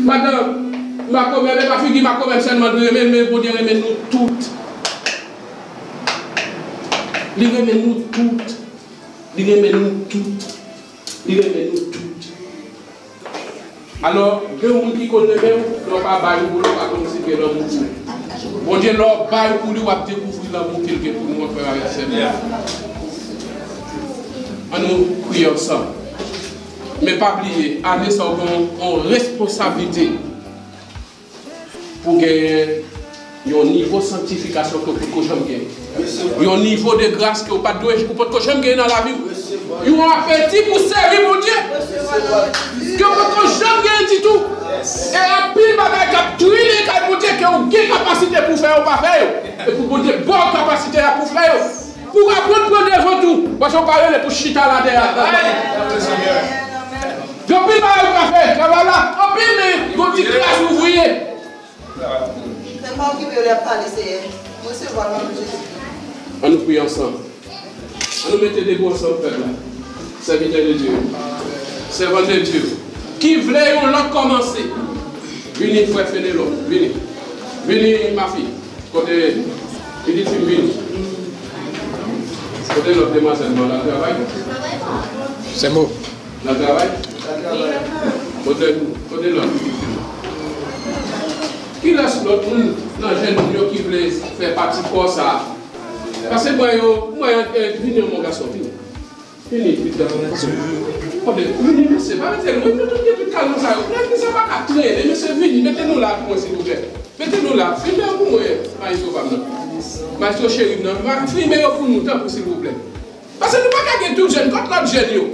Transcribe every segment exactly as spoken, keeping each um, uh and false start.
Madan makomè, men pa figi makomè sèlman li renmen, men Bondye renmen nou tout. Li renmen nou tout. Li renmen nou tout. Li renmen nou tout. Alò, gen moun ki konn renmen w, lè w pa ba l pou l, w pa konn si gen lanmou pou ou. Bondye, lè w ba l pou li, w ap dekouvri lanmou ke l gen pou nou an frè avèk sè m yo. Ann nou priye ansanm. Men pa bliye, ane sa w gen yon responsablite pou genyen yon nivo sanktifikasyon ke w potko janm genyen. Yon nivo de gras ke w pa t dwe, ou potko janm genyen nan lavi w. Yon apeti pou sèvi Bondye ke w potko janm genyen ditou. E anpil bagay k ap trene kay Bondye ke w gen kapasite pou fè yo, w pa fè yo. E pou Bondye ba w kapasite a pou fè yo. Pou w aprann pran devan tou, paske w pa rele pou chita la dèyè. Gen anpil bagay ou ka fè, travay la, anpil men gon ti kras ouvriye. Tèlman okipe yo, lè y ap pale, Seyè. Resevwa l nan non Jezi. Ann nou priye ansanm. Ann nou mete debout ansanm, pèp la. Sèvitè de Dye, sèvant de Dye, ki vle yon lòt kòmanse, vini, frè Fenelon, vini. Vini, mafi. Kote pitit fi m vini? Kote lòt demwazèl nan la travay? Se mo. La travay? Kote, kote lòt pitit fi m? Kilès lòt moun nan jèn moun yo ki vle fè pati kò sa a? Pase mwen yo, mwen, eh, vini, mon gason, vini. Vini, vini, mesye, pa mete lwen, nou tout gen tout kalon sa yo. Legliz la pa ka trennen, mesye, vini, mete nou la pou mwen, silvouplè. Mete nou la, filme pou mwen, maestro pa m nan. Maestro cheri m nan, filme yo pou nou, tanpri, silvouplè. Paske nou pa ka gen tout jèn, kot lòt jèn yo?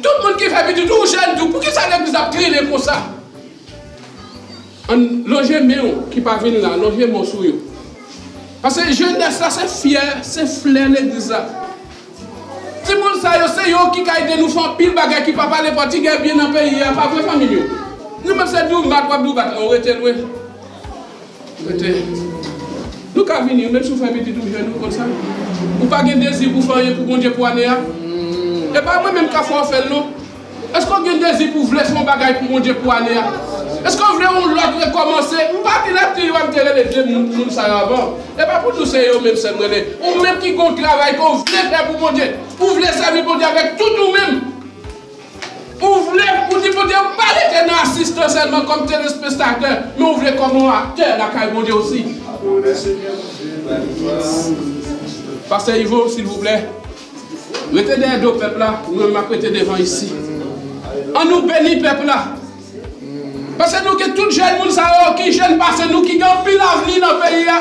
Tout moun ki fè pitit ou jèn tou, poukisa legliz ap trennen konsa? Ann lonje men w ki pa vin la, lonje men w sou yo. Paske jenès la se fyè, se flè legliz la. Timoun sa yo, se yo ki ka ede nou fè anpil bagay ki pa pale pòtigè byen nan peyi a, pa vre fanmi m yo? Nou menm se doubat w ap doubat la, ou rete lwen. Rete. Nou ka vini, menm si w fè pitit ou jèn, ou konn sa. Ou pa gen dezi pou fè anyen pou Bondye pou ane a? E pa mwen menm k ap fè w fè l non. Èske w gen dezi pou w vle fè yon bagay pou Bondye pou ane a? Èske w vle yon lòt rekòmanse? M pa t, lè m te, m te rele de moun, moun sa yo avan. E pa pou di w se yo menm sèl m rele. Ou menm ki gen yon travay ke w vle fè pou Bondye, ou vle sèvi Bondye avèk tout ou menm. Ou vle, ou di Bondye, ou pa rete nan asistan sèlman kòm telespektatè, men ou vle kòm yon aktè lakay Bondye osi. Pastè Ivo, silvouplè. Rete dèyè do pèp la, mwen m ap rete devan isi. Ann nou beni pèp la. Paske nou gen tout jèn moun sa yo ki jèn pase nou, ki gen anpil avni nan peyi a.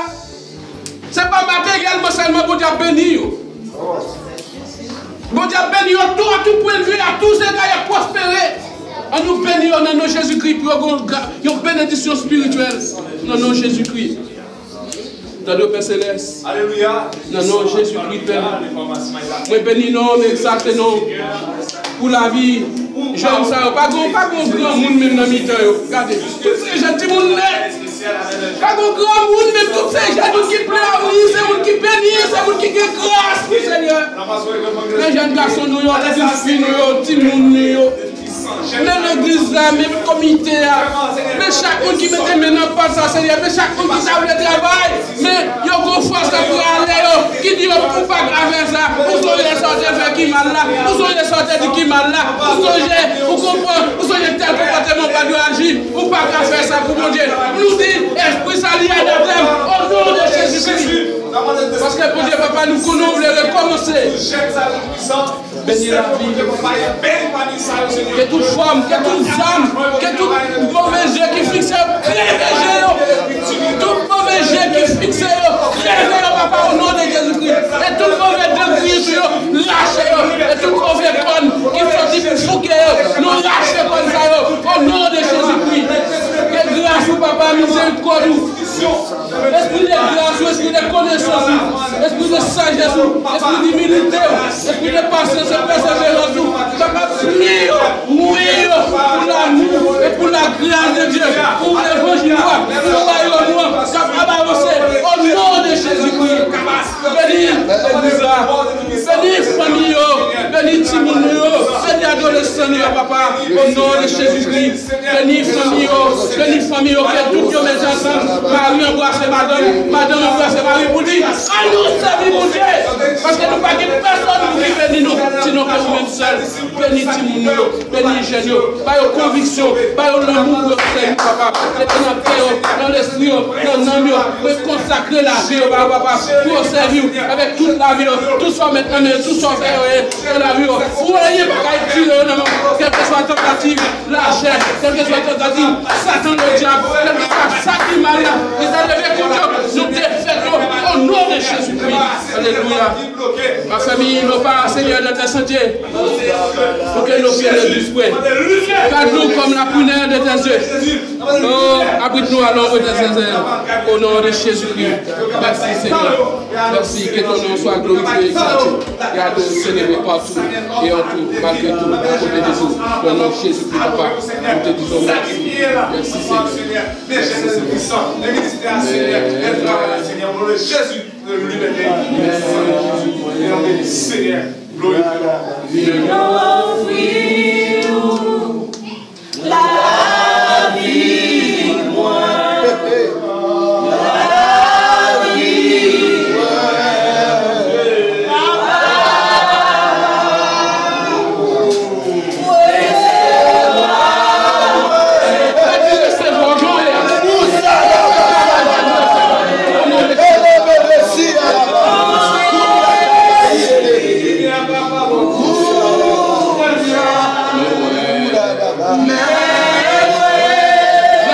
Se pa materyèlman sèlman Bondye ap beni yo. Bondye ap beni yo tou, a tout pwennvi, a tout zega, y ap pwospere. Ann nou beni yo nan non Jezikri pou yo gen yon gra-, yon benediksyon espirityèl nan non Jezikri. Tande w, Pè Selès. Alelouya. Nan non Jezikri, Pè. Mwen beni non w, m egzalte non w pou lavi jèn sa yo. Pa gen, pa gen granmoun menm nan mitan yo. Gade, tout se jèn timoun nèt. Pa gen granmoun menm, tout se jèn moun ki ple avni, se moun ki beni, se moun ki gen gras, wi, Senyè. Men jèn gason nou yo, jèn fi nou yo, timoun nou yo. Men legliz la, men komite a, men chak moun ki mete men nan pòt sa, Senyè, men chak moun ki ta vle travay, men yo gon fòs k ap rale yo, ki di yo, ou pa ka fè sa, ou sonje sa w te fè ki mal la, ou sonje sa w te di ki mal la, ou sonje, ou konprann, ou sonje tèl konpòteman w pa dwe aji, ou pa ka fè sa pou Bondye. Nou di, espri sa li anatèm, o non de Jezikri. Paske Bondye Papa, nou konnen w vle rekòmanse. Beni lavi. Ke tout fòm, ke tout zam, ke tout move je ki fikse yo, kreve je yo. Tout move je ki fikse yo, kreve yo, papa, o non de Jezikri. E tout move degri sou yo, rache yo. E tout move kòn ki soti pou fouke yo, nou rache kòn sa yo, o non de Jezikri. Ke gras ou, papa, mizerikòd ou. Espri de gras ou, espri de konesans ou, espri de sajès ou, espri dimilite ou, espri de pasyans e pèseverans ou, kapab pli yo, mouye yo pou lamou e pou lagras de Dye, pou levanjil ou a, pou wayòm ou a, kapab avanse, o non de Jezikri. Beni legliz la, beni fanmi yo, beni timoun nou yo, beni adolesan. Senyè, papa, o non de Jezikri, beni fanmi yo, beni fanmi yo, ke tout yo mete ansanm, mari anbrase madanm, madanm anbrase mari pou di, ann nou sèvi Bondye, paske nou pa gen pèsonn pou ki beni nou, sinon ke ou menm sèl. Beni timoun nou yo, beni jèn yo, ba yo konviksyon, ba yo lanmou pou yo sèvi w, papa. Mete nan kè yo, nan lespri yo, nan nanm yo, rekonsakre lavi yo ba ou, papa, pou yo sèvi w avèk tout lavi yo, tout sa w met nan men yo, tout sa w fè yo ye nan lavi yo. Pou anyen pa ka retire yo nan men w, kèlkeswa tantativ lachè, kèlkeswa tantativ Satan ledyab, kèlkeswa sa ki mal la ki ta leve kont yo, nou defèt yo o non de Jezikri. Alelouya. Ma famille, nos pas, Seigneur, dans ta santé. Pour que nos pieds ne glissent point. Garde-nous comme la prunelle de tes yeux. Oh, abrite-nous à l'ombre de tes ailes. Au nom de Jésus-Christ. Merci, Seigneur. Merci. Que ton nom soit glorifié et exalté. Garde-nous, Seigneur, partout et en tout, malgré tout, à côté de tout. Au nom de Jésus-Christ, papa, nous te disons merci. Merci, Seigneur. Merci, Seigneur. Amen. Amen. Amen. Senyè, glorifye w. Vin ofri ou lavi mwen. Lavi mwen.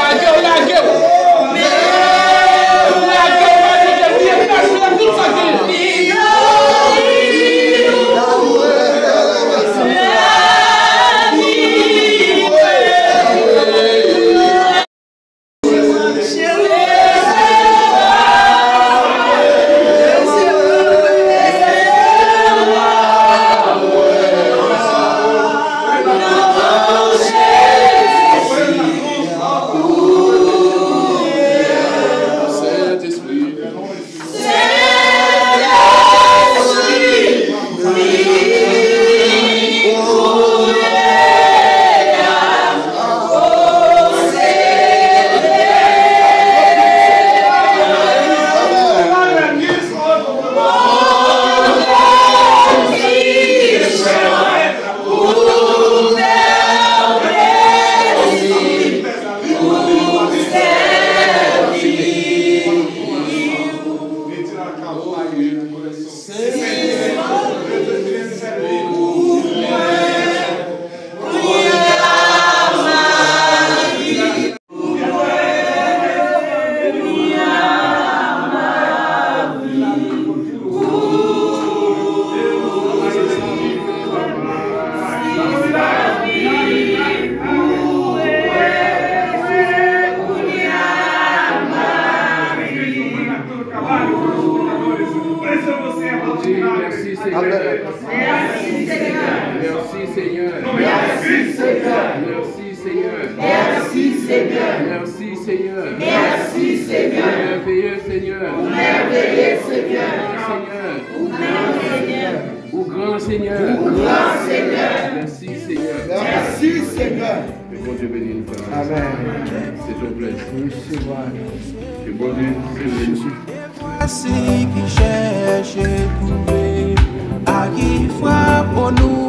Lage w, lage w. Lage w, lage w, bliye plas la, tout sa k genyen. Merci, Seigneur. Merci, Seigneur. Merci, Seigneur. Merci, Seigneur. Merci, Seigneur. Merci, Seigneur. Ou merveilleux, Seigneur. Ou merveilleux, Seigneur. Ou grand, Seigneur. Ou grand, Seigneur. Ou grand, Seigneur. Ou grand, Seigneur. Merci, Seigneur. Merci, Seigneur. Ke Bondye beni nou, frè. Amen. C'est un plaisir. Recevez. Ke Bondye beni nou. Voici qui cherche et trouve, à qui frappe, au nom